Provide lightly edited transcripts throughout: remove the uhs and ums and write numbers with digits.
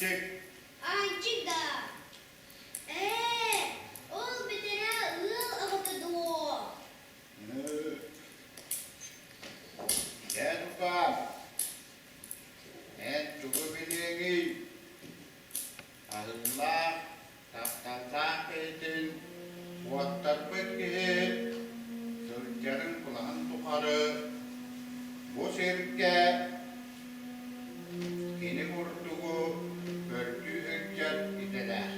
Аанчык. Аанчык даа? Ээ, ол бэтэрээ ыал аҕата дуо? Дьэ, тукаам, эн тугу билиэҥий? Аһыылаах, тапталлаах киһитин уоттарбыт киһи сылдьарын кулаһын тухары бу сиргэ кини курдугу көрдүү сылдьар идэлээх.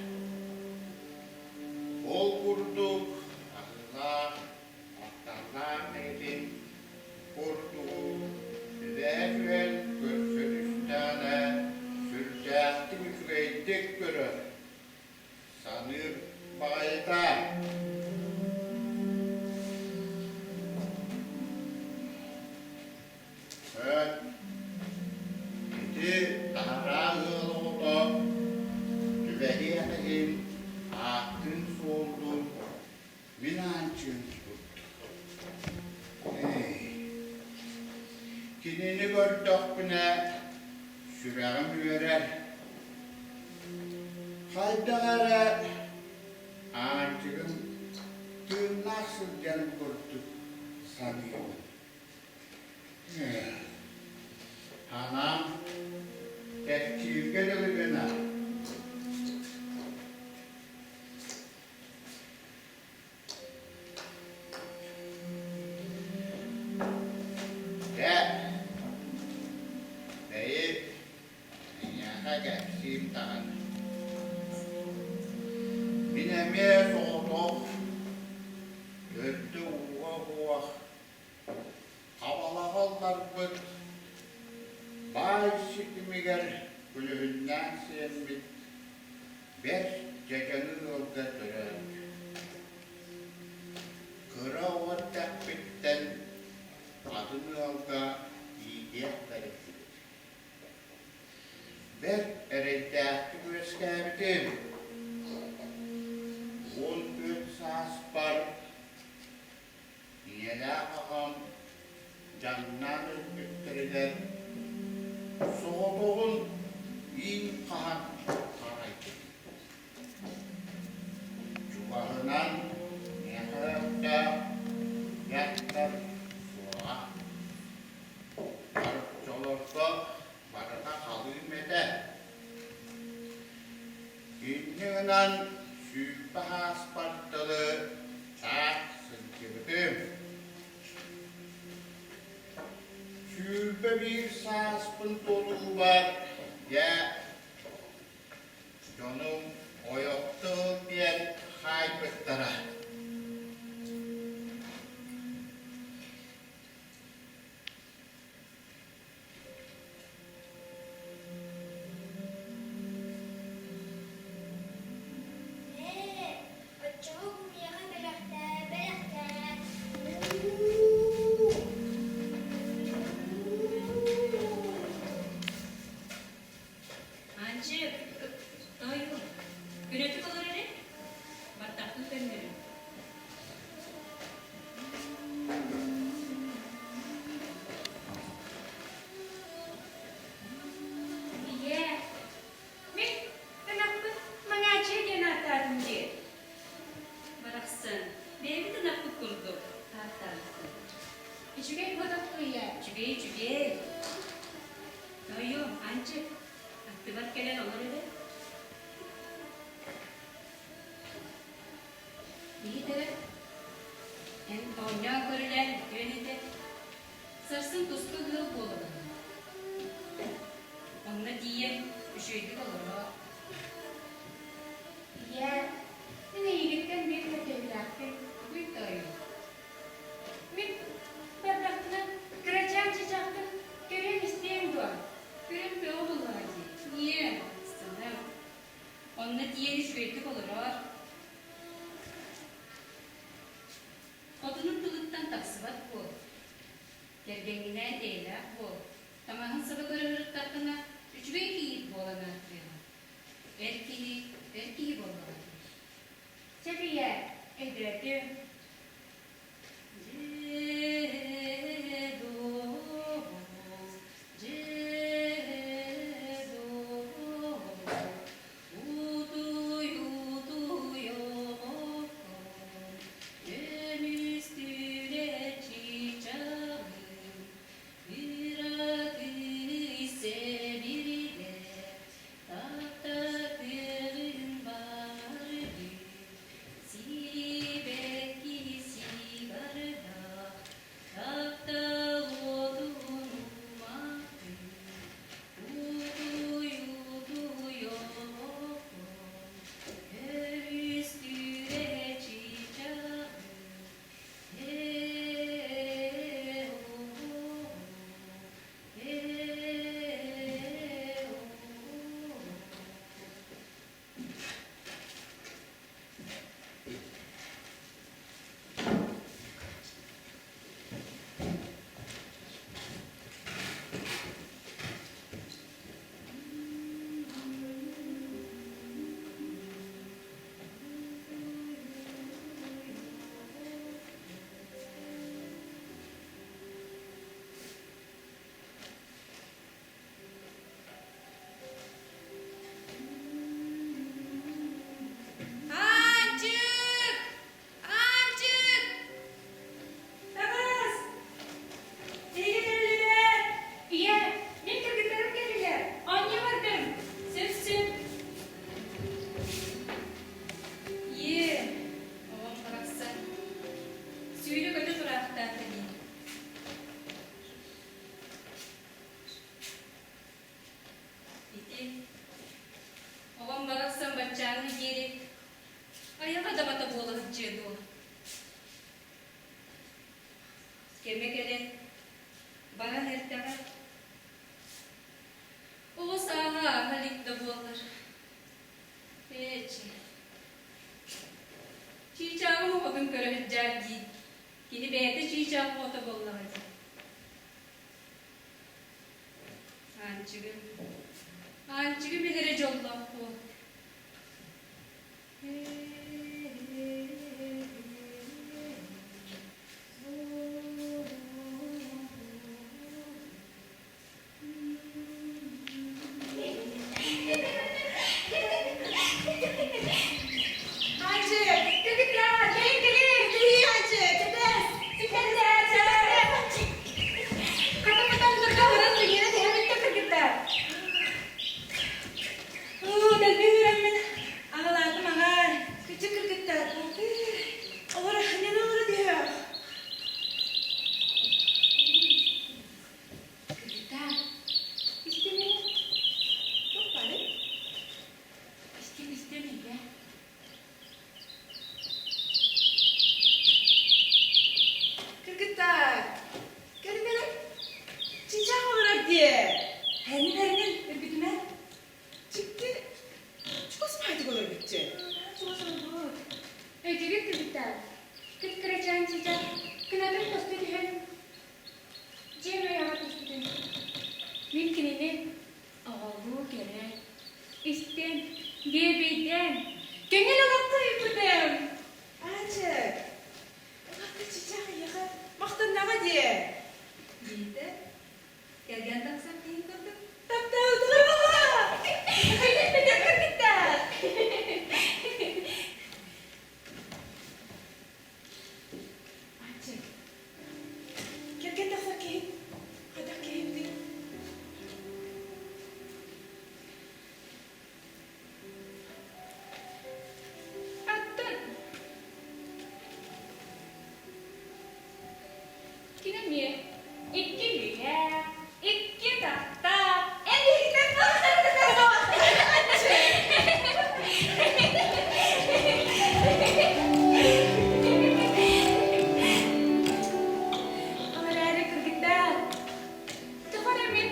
Ол курдук аһыылаах, тапталлаах киһитин курдугу түбэһэ түһэн көрсө түстэҕинэ сүрдээхтик үчүгэйдик көрөр, саныыр баҕайыта. Сөп. Ити таһараа ыал оҕото түбэһиэх иһин ааттыын-суоллуун мин аанчыым Кинини көрдөхпүнэ сүрэҕим үөрэр. Хайдах эрэ Аанчыгым тыыннаах сылдьарын курдук саныыбын. Анаан чэпчииргэ дылы гына. Дьэ, бэйи, эйиэхэ кэпсиим даҕаны. Мин эмиэ соҕотох, төрдө ууга-уох, Абалаҕа ылларбыт баай ситимигэр күлүһүннээн сиэммит бэрт дьэдьэҥи ыалга төрөөбүт. Кыра оҕо эрдэхпиттэн атын ыалга иитиэх бэриллибит. Бэрт эрэйдээхтик үөскээбитим. 14 сааспар Ийэлээх аҕам дьаҥнаан өлбүттэригэр соҕотоҕун иин хаһан харайбытым. Чугаһынан миэхэ өрдөөх дьахтар суоҕа. Оччолорго барыта халыым этэ. Инньэ гынан 20 ааспар дылы таах сылдьыбытым. 21 сааспын туолуубар дьэ дьонум ойохтуу диэн хаайбыттара. Ээ, оччоҕо бу миэхэ бэлэхтээ, бэлэхтээ. Аанчык, тоойуом, күнөтүк олор эрэ, баттахпын көннөрүм. Ийээ, мин ынахпын Маҥааччыйа диэн ааттаатым дии. Барахсан, бэйэбит ынахпыт курдук ааттаабыппын. Үчүгэй буотахпы ийээ. Үчүгэй, үчүгэй. Тоойуом, Аанчык, аттыбар кэлэн олор эрэ. Иһит эрэ, эн оонньоон көрүлээн бүтүөн этэ. Сарсын туспа ыал буолабын. Онно тиийэн үчүгэйдик олороор. Ийээ, мин эйигиттэн биир кэтэһиилээхпин. Тугуй тоойуом? Мин бардахпына кырачаан чычахпын көрүөм-истиэм дуо? Көрөн бөҕө буоллаҕа дии. Ийээ, астынам. Онно тиийэн үчүгэйдик олороор. Хотунун тылыттан тахсыбат буол, кэргэҥҥинээн эйэлээх буол, таҥаһын саба көрө сырыттаххына, үчүгэй кийиит буолан аатырыаҕа. Эр киһи эр киһи буоллаҕа дии. Сөп ийээ, өйдөөтүм. Дьээ-доо, дьээ-доо. дии. Оҕом барахсан баччааҥҥа диэри айаҕа дабата буола сылдьыа дуо? Кэмэ кэлэн, баран эрдэҕэ. Оҕо сааһа ааһа илик да буоллар. Ээчи, чыычааҕым оҕотун көрө сылдьаар дии. Кини бэйэтэ чыычаах оҕото буоллаҕа дии. Аанчыгым, Аанчыгым эн эрэ дьоллоох буол. Аанчык, кыргыттар, кэлин кэлин, кэлиий Аанчык, кэтэс, сиппэттэр, Хата-хата ындырга баран сыгыйа түһэбит да кыргыттар. Уу, дэлби үөрэммин аҕалаатым аҕай. Күчүк кыргыттар, олор нен олоро түһүөх. Кыргыттар, истиҥ Туох баарый? Истиҥ, истиҥ, ийэ. Кыргыттар, кэлин эрэ. Чычаах олорор диэ. Эрин эринин үргүтүмэ. Чикки чугас баайдык олорбутчу. Чугас олорбут. Өйдүүгүт кыргыттар. Кып-кырачаан чычаах кынатын тосту түһэн дьиэм айаҕа түспүтүн. Мин кинини оҕолуу кэрэ, истэн, биэбэйдээн, көҥүл олоххо ыыппытым. Аанчык, Улаата чычаах эйиэхэ махтаннаҕа диэ. Биирдэ кэргэн тахсан киһин курдук таптаабытылар буолла. Хайдах кыргыттар. Аанчык, кэргэн тахсар киһи хайдах киһибитий? Аттан кини эмиэ икки үүйээх, икки тахтаах, эн иһиттэн Ол эрээри кыргыттар, тоҕо эрэ мин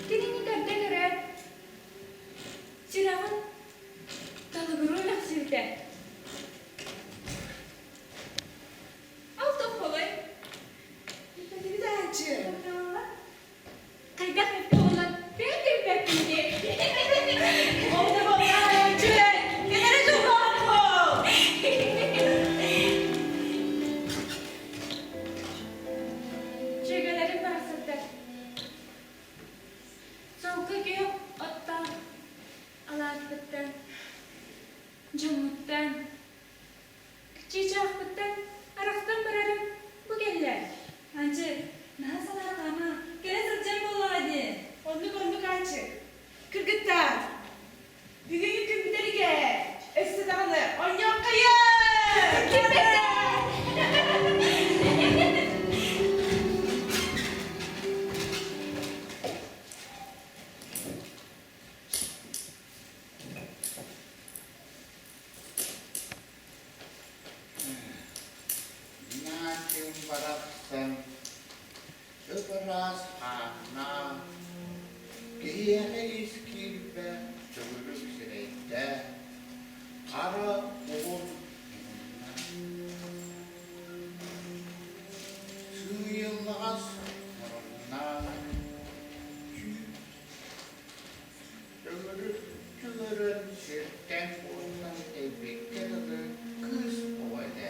кинини көрдө көрөөт, сүрэҕим талыгырыы мөхсүбүтэ. Ол тоххолой. Билбэтибит аанчы. Хайдах эппэ бэйэ билбэппин дии. Ол да буоллар аанчы, кэлэрэ дьоллооххун. Дьүөгэлэрим барахсаттар. Солко күөх оттоох алааспыттан, дьоммуттан, чыычаахпыттан арахсан барарым бу кэллэ. Аанчык, наһаа санаарҕаама, кэлэ сылдьан буоллаҕа дии. Оннук-оннук Аанчык. Кыргыттар, бүгүҥҥү күммүтэригэр өссө даҕаны оонньуоххайын! Минааччым барахсан ып-ыраас хааннаах, киһиэхэ ис киирбэх төгүрүк сирэйдээх, хара уһун мунна. Сыыйыллаҕас муруннаах, Төгүрүччү көрөн сиртэн-уоттан тэйбиккэ дылы кыыс оҕо этэ.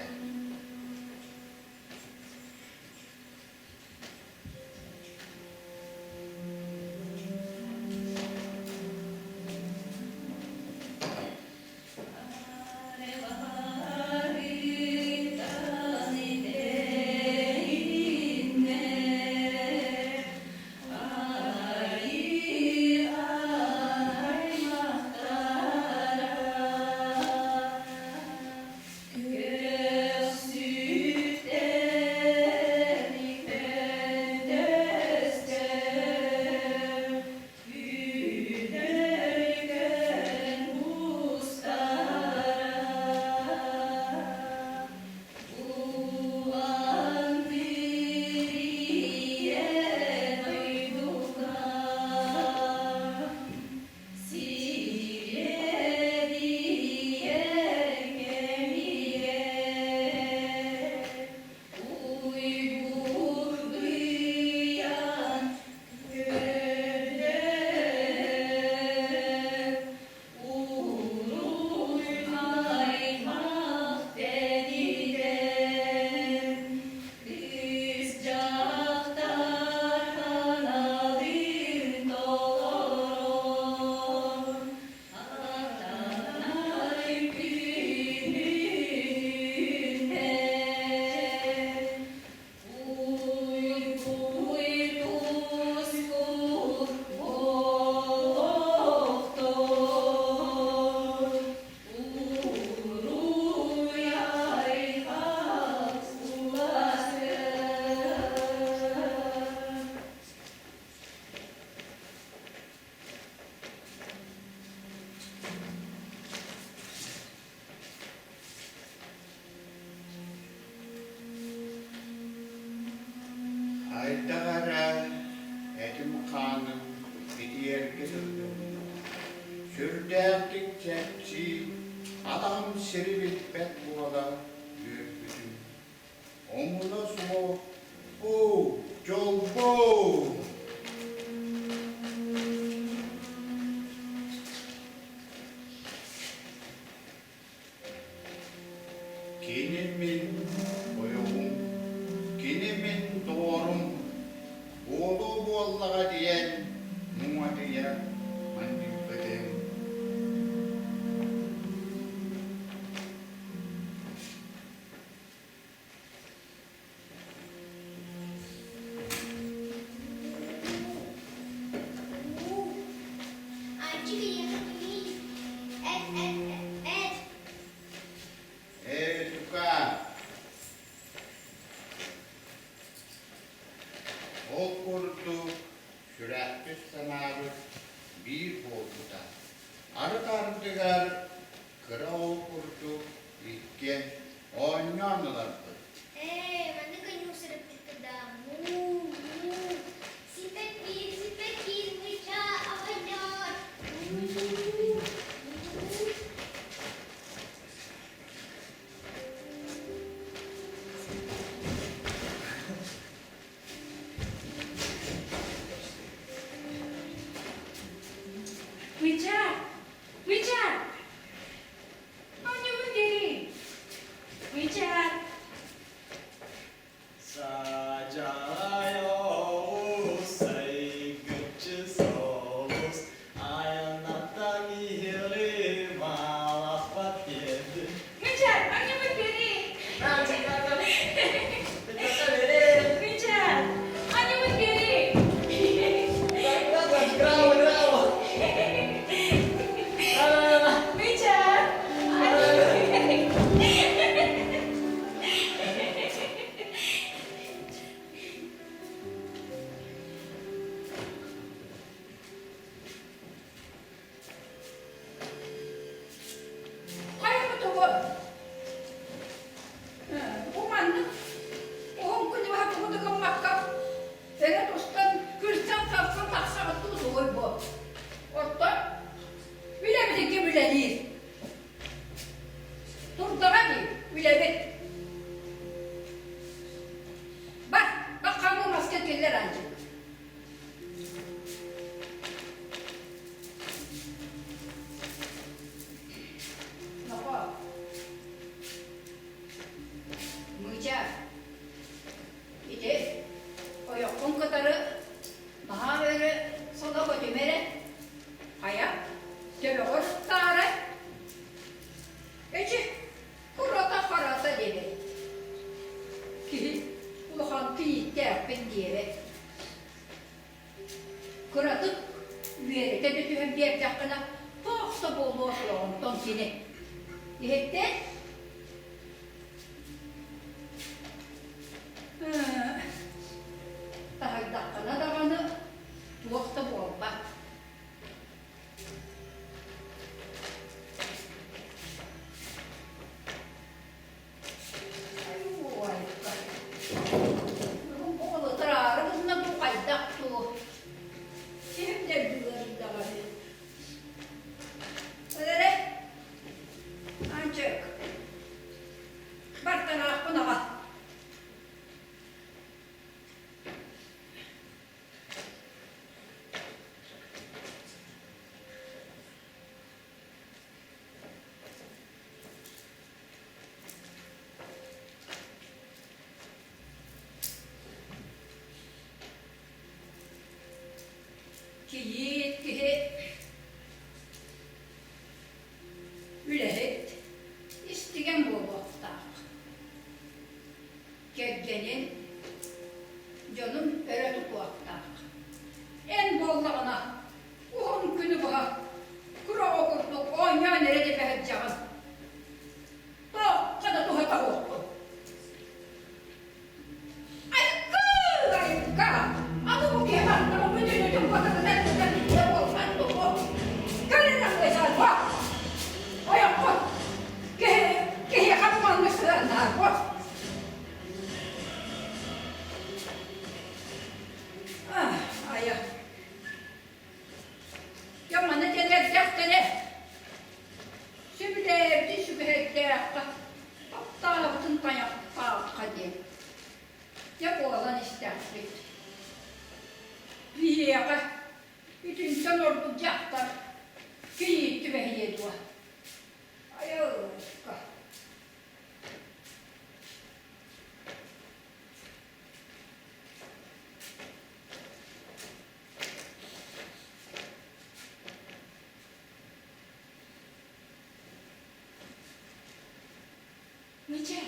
Сүрдээхтик чэпчии, атаҕым сири билбэт буола үөрбүтүм. Омуна суох оо, дьолбоо! Кини мин ойоҕум, кини мин доҕорум, буолуо буоллаҕа диэн муҥатыйа манньыйбытым. Анчык ийэҕэ кимий? Эт, эт, эт! Ээ, тукаа! Ол курдук сүрэхпит санаабыт биир буолбута. Арыт ардыгар кыра ол курдук иккиэн оонньоон ыларбыт. Ээ, маннык ойуу сырыппыкка да муу, муу, сиппэт биир, сиппэт биир мычаа оҕонньор, муу, муу. Мычаа! Мычаа! Оонньуубун биэриий. Мычаар. Саадьаҕай оҕус, сайгыччы соҕус, айаннаттан иһири малахпат диэбит. Мычаар, оонньуубун биэриий. Мычаар, оонньуубун биэриий. Мычаар. Хайа тугу? Бу маннык уһун күнү быһа тугу да гыммакка өрө тустан күлсэн-салсан тахсаҕыт дуу тугуй бу? Оттон үлэбит ким үлэлиир? Турдаҕа дии үлэбит. Бар, баххаҥҥа маска киллэр Аанчык. Нохоо, Мыыча, ити ойоххун кытары наһаа өрө соло көтүмэ эрэ. Хайа, төбөҕөр ыстаарай? Эчи, курата-харата диэбит. Киһи улахан кийииттээхпин диэбэт. Кыратык үөрэтэ да түһэн биэрдэххинэ, туох да буолуо суоҕунтон кини. Иһиттин? Таһыйдаххына даҕаны туох да буолбат. Ытыраары гынна бу хайдах дуу? Сиһим дэлби ыарыйдаҕа үһү. Ол эрэ, Аанчык, бартанаахпын аҕал. Мичэ.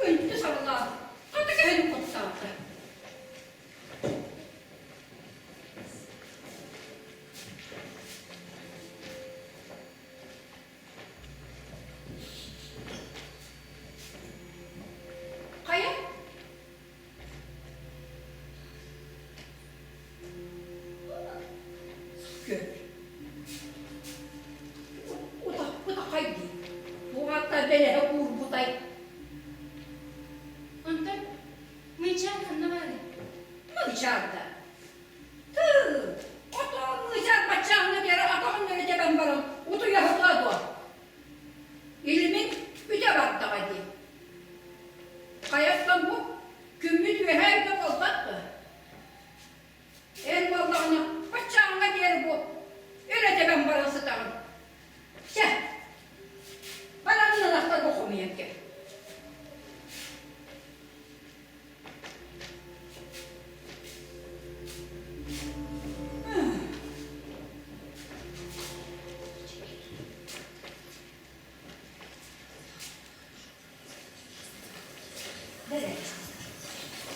Үнтү сабылаат, хата кэһин куттаата. Хайа? Көр. Утах, утахай дии. Туохта бэлэһэ куурбутай. Онтон Мыйчаан ханна баарый? Мыычаарда. Тыы, отоон мыычаар баччааҥҥа диэри атаҕын өрө тэбэн баран утуйаһытыа дуо? Илимин бүтэ бардаҕа дии. Хайаттан бу күммүт үөһээ үтэ буолбат дуо? Эн буоллаҕына баччааҥҥа диэри бу өрө тэбэн баран сытаҕын. Чэ, баран ынахтарга хомуйан кэл.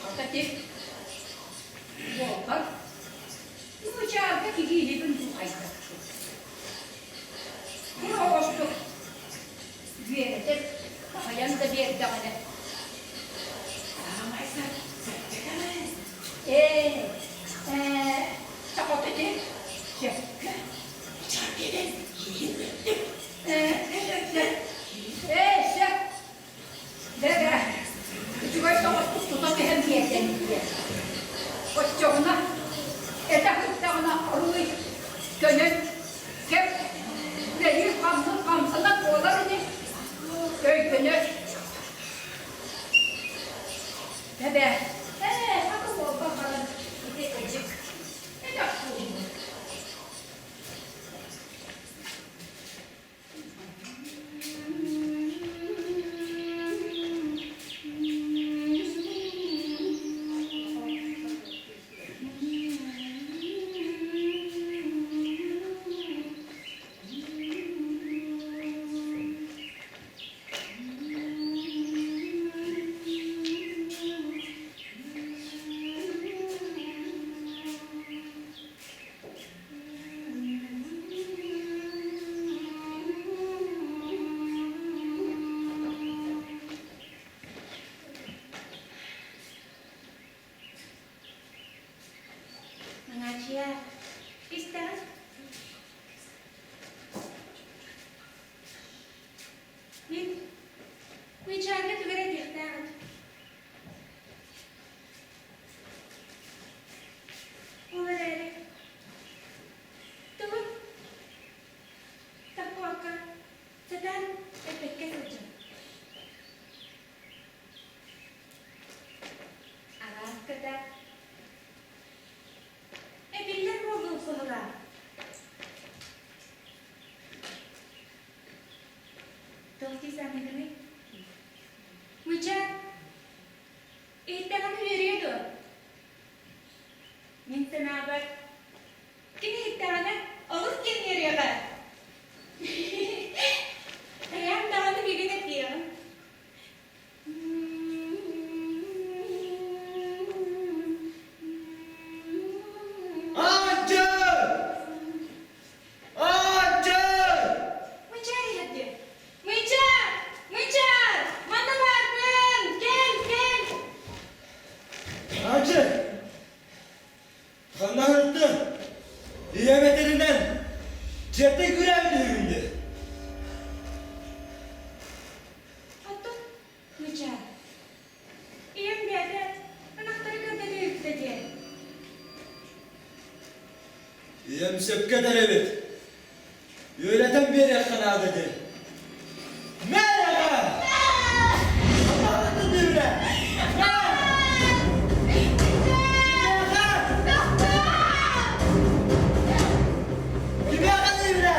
Хата буолбат. Мучаарга кигиилибин дуу хайдах. Кур оҕостук үөрэтэр хайан да биэрдэҕинэ Ээ, ээ, сахат ити сөпкө. Ээ, ээ, сөп. Бэгэ, үчүгэй соҕустук тута түһэн биэрдэн диэ. Оччоҕуна, этэ сыттаҕына арыый көнөн, кэп үлэлиир хамсык хамсанар буолар ини, өйдөнөр. Эбээ, ээ, хата буолбат баран ити ычык, этэх буолбут. Аанчыйа, истэҕин? Мин Мичаарга тугу эрэ этиэхтээҕим. Ол эрээри тугун таппакка сатаан эппэккэ сылдьан. Арааската эбиллэр буолуох быһыылаах. Туох дии саныыгыный? Мыча, иһиттэҕинэ үөрүө дуо? Мин санаабар, кини иһиттэҕинэ олус диэн үөрүөҕэ. Хайаан даҕаны бүгүн этиэҕим. Аанчы! Аанчы! Мычаар иһэрдэ. Мычаар! Мычаар! Манна баарбын! Кэл, кэл! Аанчы! Ханна сырыттыҥ? Ийэм этэринэн, дьиэттэн күрээбит үһүгүн дии. Оттон Мычаар, ийэм бэйэтэ ынахтары көрдөтө ыыппыта диэн. Ийэм сөпкө этэр эбит. Үөрэтэн биэриэххэ наада диэн. Мэрэҕэ! Ханна дүүрэ? Кимиэхэ дүүрэ?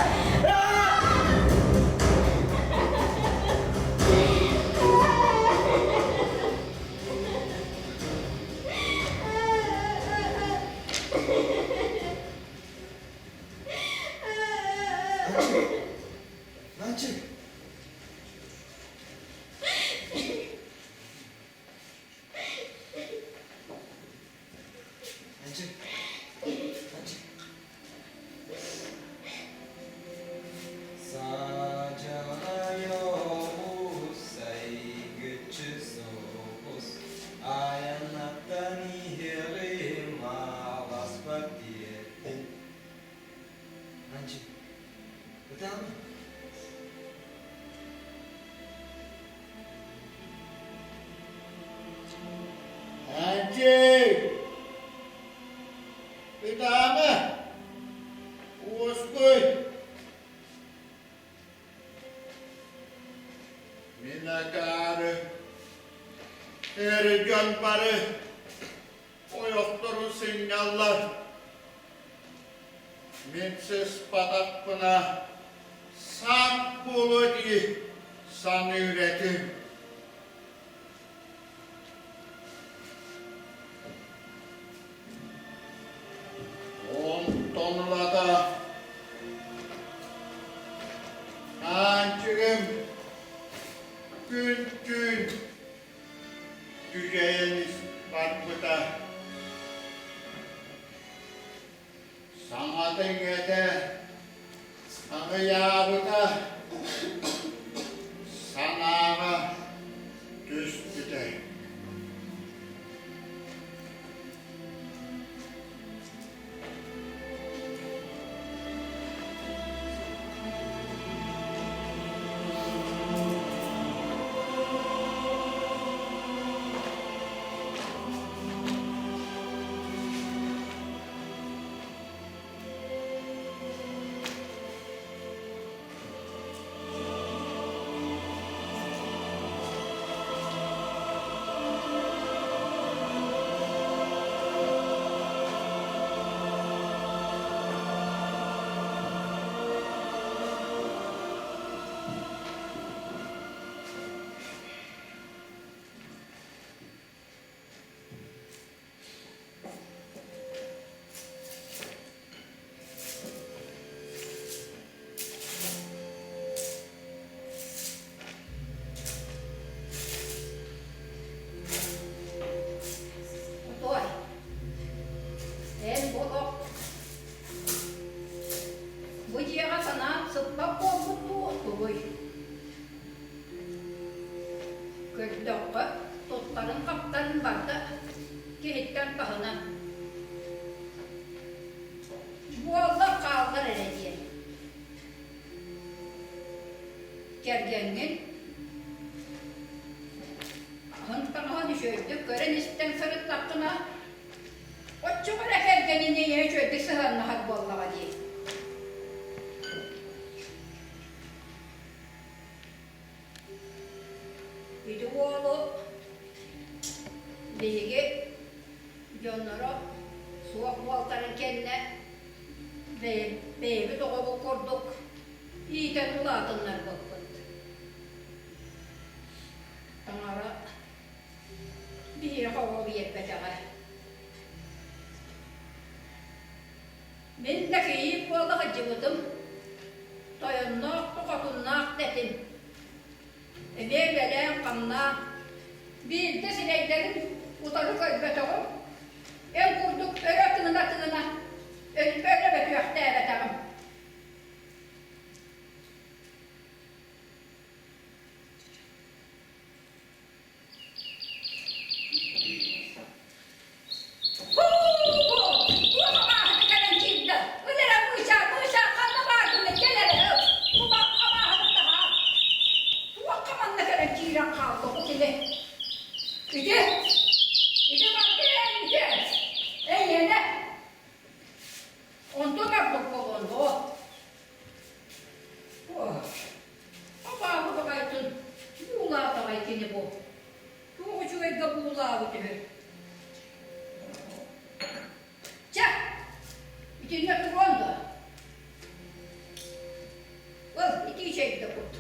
Мальчик. Мальчик. Мальчик. Саадьаайоҕус, сайгыччы соҕус, айаннаттан иһэҕим ааласпат диэтин. Мальчик, ытаама. Анчыы! Ытаама! Уоскуй! Мин акаары, эр дьон бары ойохтору сынньаллар. Мин сыспатахпына саат буолуо дии саныыр этим. Онтон ылата Аанчыгым күн-түүн дьүдьэйэн ис барбыта. Саҥата-иҥэтэ аҕыйаабыта, санааҕа түспүтэ. Отой, эн бу ох бу дьиэҕэ санаан сыппат буолбут дуу тугуй? Көрдөххө, туттарын-хаптарын барыта киһиттэн таһынан. Буоллар хааллар эрэ диэн. Кэргэҥҥин аһын таҥаһын үчүгэйдик көрөн-истэн сырыттаххына, оччоҕо эрэ кэргэнин ийэ үчүгэйдик сыһыаннаһар буоллаҕа дии. Ити уолу биһиги дьонноро суох буолтарын кэннэ бэйэбит оҕобут курдук иитэн улаатыннарбыппыт. Таҥара биһиэхэ оҕо биэрбэтэҕэ. Мин да кийиит буола сылдьыбытым, тойонноох да хотуннаах да этим. Эмиэ үлэлээн-хамнаан, биирдэ сирэйдэрин утары көрбөтөҕүм, эн курдук өрө тыына-тыына өрө бөтүөхтээбэтэҕим. Онтон ордук буолуон дуо? Абааһы баҕайытын буулаатаҕай кини бу. Туох үчүгэйгэ буулаабыт үһү. Чэ, итиннэ туруон дуо? Ыл, итии чэйдэ кут.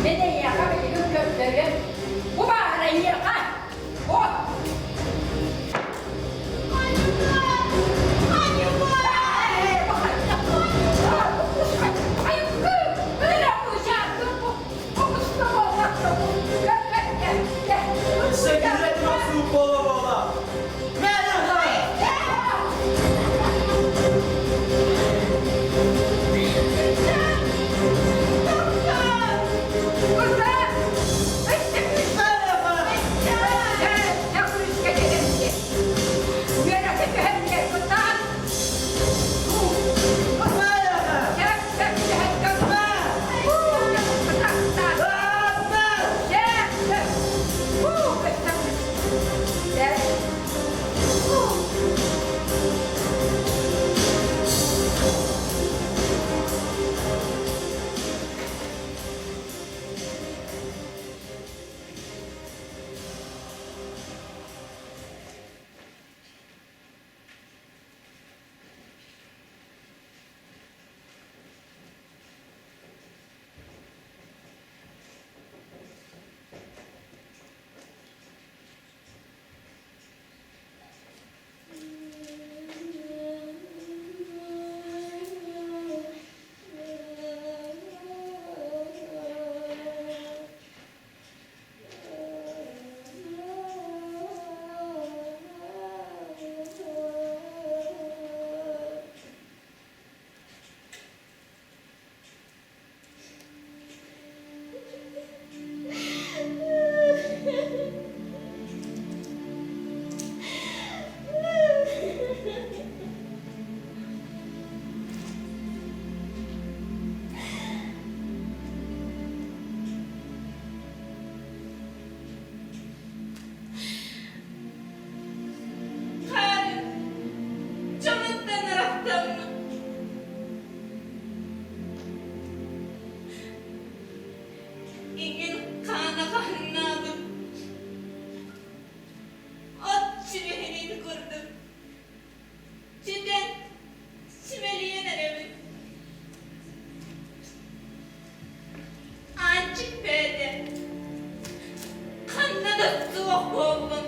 Мин эйиэхэ билигин көрдөрүөм. Бу баара эйиэхэ. Секрет буола-буола! Суох буоллун.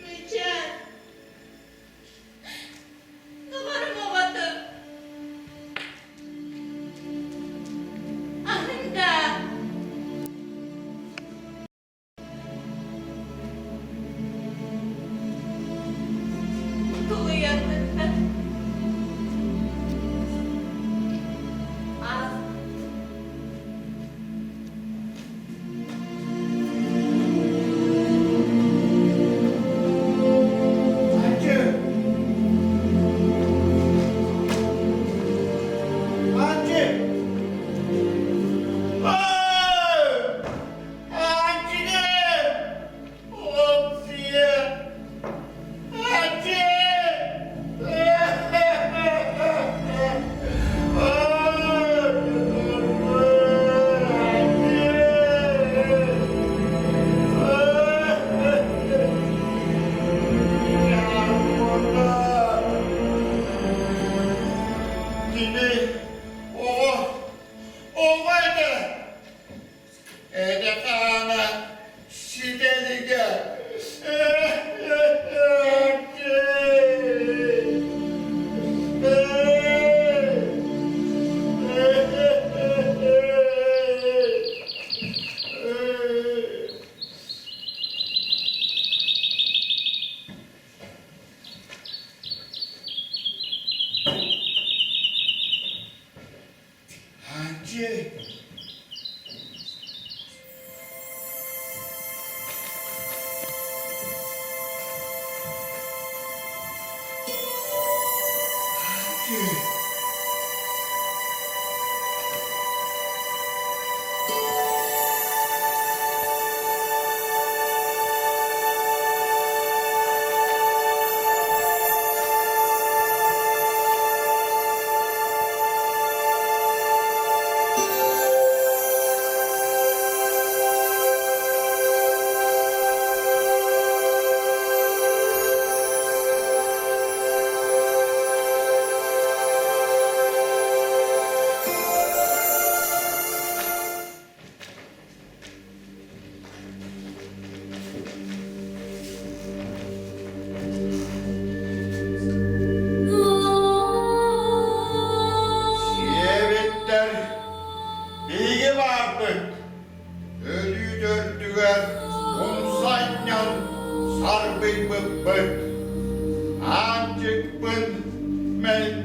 Мичээр, доҕорум оҕотум, аһын да Тулуйарбыттан аас Анчы! Анчы! Кини оҕо, оҕо этэ. Эдэ-хаана ситэ илигэ. Анчы! Анчы! Сиэбиттэр биһиги баарбыт. Өлүү төрдүгэр умсанньан сарбыйбыппыт. Аанчыкпын мэлдьи.